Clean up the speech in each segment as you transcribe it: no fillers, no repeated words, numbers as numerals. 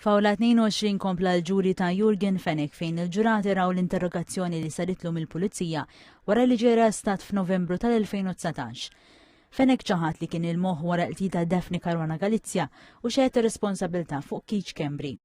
F'Awla 22 kompla l-ġuri ta' Yorgen Fenech fejn il-ġurati raw l-interrogazzjoni li saritlu mill-Pulizija wara li ġie arrestat f'Novembru tal-2019. Fenech ċaħad li kien il-moħħ wara l-qtil ta' Daphne Caruana Galizia u xeħet ir-responsabilità fuq Keith Schembri.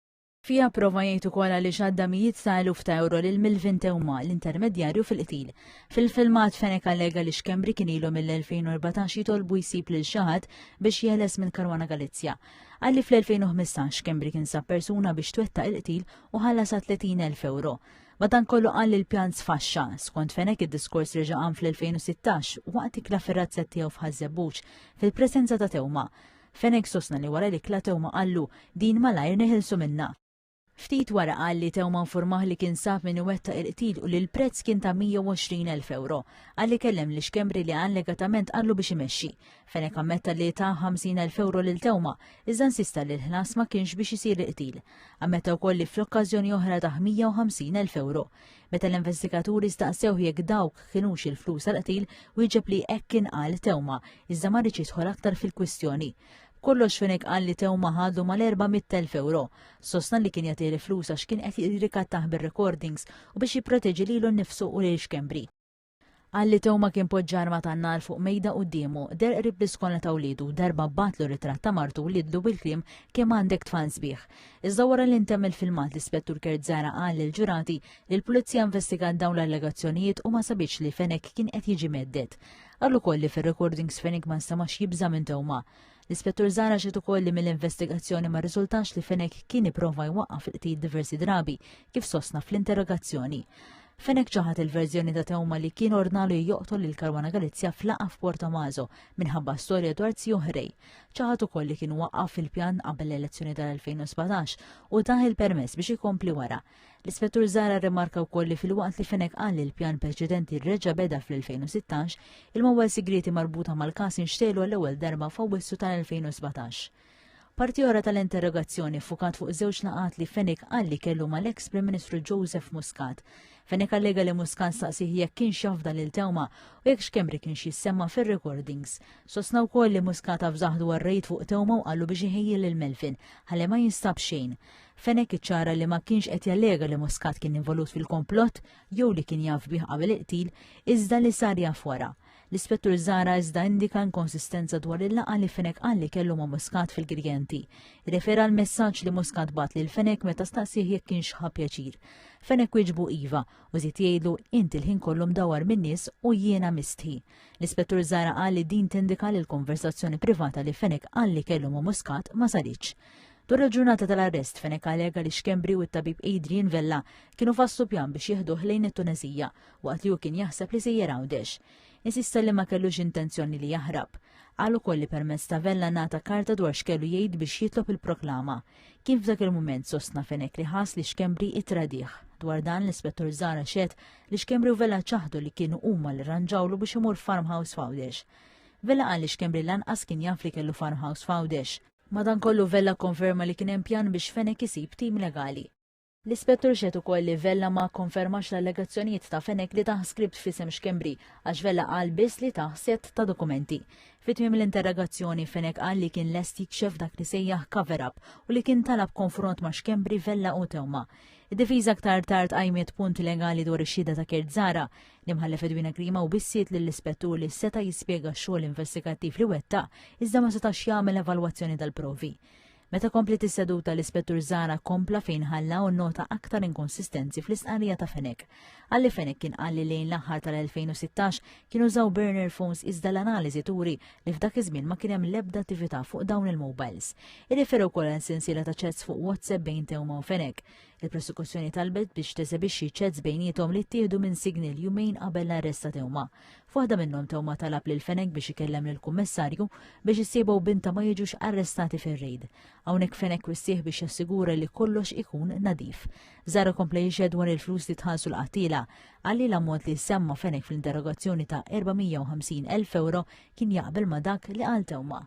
Fiha prova jgħid ukoll għaliex għadda mijiet ta' eluf ta' euro lil Milvin Theuma, l-intermedjarju fil-qtil. Fil-filmat Fenech allega li Schembri kien ilu mill-2014 jitolbu jsib lil xi ħadd biex jeħles minn Caruana Galizia. Qal li fl-2015 Schembri kien sab persuna biex twettaq il-qtil u ħallasha 30,000 euro. Madankollu qal li l-pjan sfaxxa. Skont Fenech id-diskors reġa' qam fl-2016 waqt ikla fir-razzett tiegħu f'Ħaż-Żebbuġ fil-preżenza ta' Theuma. Fenech sostna li wara l-ikla Theuma qallu, din malajr neħilsu minnha. Ftit wara qal li Theuma nfurmah li kien sab min iwettaq il-qtil u li l-prezz kien ta' 120,000 ewro. Qal li kellem lil Schembri li allegatament qallu biex imexxi. Fenech ammetta li ta 50,000 ewro lil Theuma, iżda insista li l-ħlas ma kienx biex isir il-qtil. Ammetta wkoll li fl-okkażjoni oħra tah 150,000 ewro. Meta l-investigaturi staqsewh jekk dawk kinux il-flus għall-qtil, wieġeb li hekk kien qal Theuma, iżda ma riedx jidħol aktar fil-kwistjoni. B'kollox Fenech qal li Theuma ħadlu mal-400,000 ewro. Sostna li kien jagħtih il-flus għax kien qed jirrikattah bir-recordings u biex jipproteġi lilu nnifsu u lil Schembri. Qal li Theuma kien poġġa arma tan-nar fuq mejda quddiemu, deher qrib l-iskola ta' wliedu u darba bagħatlu ritratt ta' martu u wliedlu bil-kliem kemm għandek tfal sbieħ. Iżda wara li ntemm il-filmat l-Ispettur Kurt Zahra qal lill-ġurati li l-Pulizija investigat dawn l-allegazzjonijiet u ma sabitx li Fenech kien qed jiġi mhedded. Qal ukoll li fir-recordings Fenech ma nstamax jibża' minn Theuma. L-Ispettur Zahra xehed ukoll li mill-investigazzjoni ma rriżultax li Fenech kien ipprova jwaqqaf il-qtil diversi drabi, kif sostna fl-interrogazzjoni. Fenech ċaħad il-verżjoni ta' Theuma li kien ordnalu joqtol lil Caruana Galizia f'laqgħa f'Portomaso minħabba storja dwar zijuh Ray. Ċaħad ukoll li kien waqqaf il-pjan qabel l-elezzjoni tal-2017 u tah il-permess biex ikompli wara. L-Ispettur Zahra rrimarka wkoll li filwaqt li Fenech qal li l-pjan preċedenti reġa' beda fl-2016, il-mowel sigrieti marbuta mal-każ inxtegħlu għall-ewwel darba f'Awwissu tal-2017. Parti oħra tal-interrogazzjoni ffukat fuq żewġ laqgħat li Fenech qal li kellu mal-eks Prim Ministru Joseph Muscat. Fenech allega li Muscat staqsih jekk kienx jafda lil Theuma u jekk Schembri kienx jissemma fir-recordings. Sostna wkoll li Muscat avżah dwar raid fuq Theuma u qallu biex iħejji lil Melvin ħalli ma jinstab xejn. Fenech iċċara li ma kienx qed jallega li Muscat kien involut fil-komplott jew li kien jaf bih qabel il-qtil, iżda li sar jaf wara. L-Ispettur Zahra iżda indika inkonsistenza dwar il-laqgħa li Fenech qal li kellu ma' Muscat fil-Girgenti. Irrefera għal messaġġ li Muscat bagħat lil Fenech meta staqsieh jekk kienx ħa pjaċir. Fenech wieġbu iva u żied jgħidlu int il-ħin kollu mdawwar min-nies u jiena mistħi. L-Ispettur Zahra qal li din tindika li l-konversazzjoni privata li Fenech qal li kellu ma' Muscat ma saritx. Dwar il-ġurnata tal-arrest, Fenech allega li Schembri u t-tabib Adrian Vella kienu fasslu pjan biex jieħduh lejn it-Tuneżija waqt li hu kien jaħseb li sejjer Għawdex. Insista li ma kellux intenzjoni li jaħrab. Qal ukoll li permezz ta' Vella ngħata karta dwar x'kellu jgħid biex jitlob il-proklama. Kien f'dak il-mument sostna Fenech li ħass li Schembri ittradih. Dwar dan l-Ispettur Zahra xehed li Schembri u Vella ċaħdu li kienu huma li rranġawlu biex imur farmhouse f'Għawdex. Vella qal li Schembri lanqas kien jaf li kellu farmhouse f'Għawdex. Madankollu Vella kkonferma li kien hemm pjan biex Fenech isib tim legali. L-Ispettur xehed ukoll li Vella ma kkonfermax l-allegazzjonijiet ta' Fenech li tah script f'isem Schembri għax Vella qal biss li tah sett ta' dokumenti. Fi tmiem l-interrogazzjoni Fenech qal li kien lest jikxef dak li sejjaħ cover-up u li kien talab konfront ma' Schembri, Vella u Theuma. Id-difiża aktar tard qajmet punt legali dwar ix-xhieda ta' Kurt Zahra. L-Imħallef Edwina Grima wissiet lill-ispettur li seta' jispjega x-xogħol investigattiv li wettaq iżda ma setax jagħmel evalwazzjoni tal-provi. Meta kompliet is-seduta l-Ispettur Zahra kompla fejn ħalla u nnota aktar inkonsistenzi fl-istqarrija ta' Fenech. Qal li Fenech kien qal li lejn l-aħħar tal-2016 kienu użaw burner phones iżda l-analiżi turi li f'dak iż-żmien ma kien hemm l-ebda attività fuq dawn il-mobiles. Irrifera wkoll għal sensiela ta' chats fuq WhatsApp bejn Theuma u Fenech. Il-prosekuzzjoni talbet biex tesebixxi chats bejniethom li ttieħdu minn Signal jumejn qabel l-arrest ta' Theuma. F'waħda minnhom Theuma talab lil Fenech biex ikellem lill-kummissarju biex is-sieba u bintha ma jiġux arrestati fir-rejd. Hawnhekk Fenech wissieh biex jassigura li kollox ikun nadif. Zahra kompla jixhed dwar il-flus li tħallsu l-qattiela. Qal li l-ammont li semma Fenech fl-interrogazzjoni ta' 450,000 ewro kien jaqbel ma' dak li qal Theuma.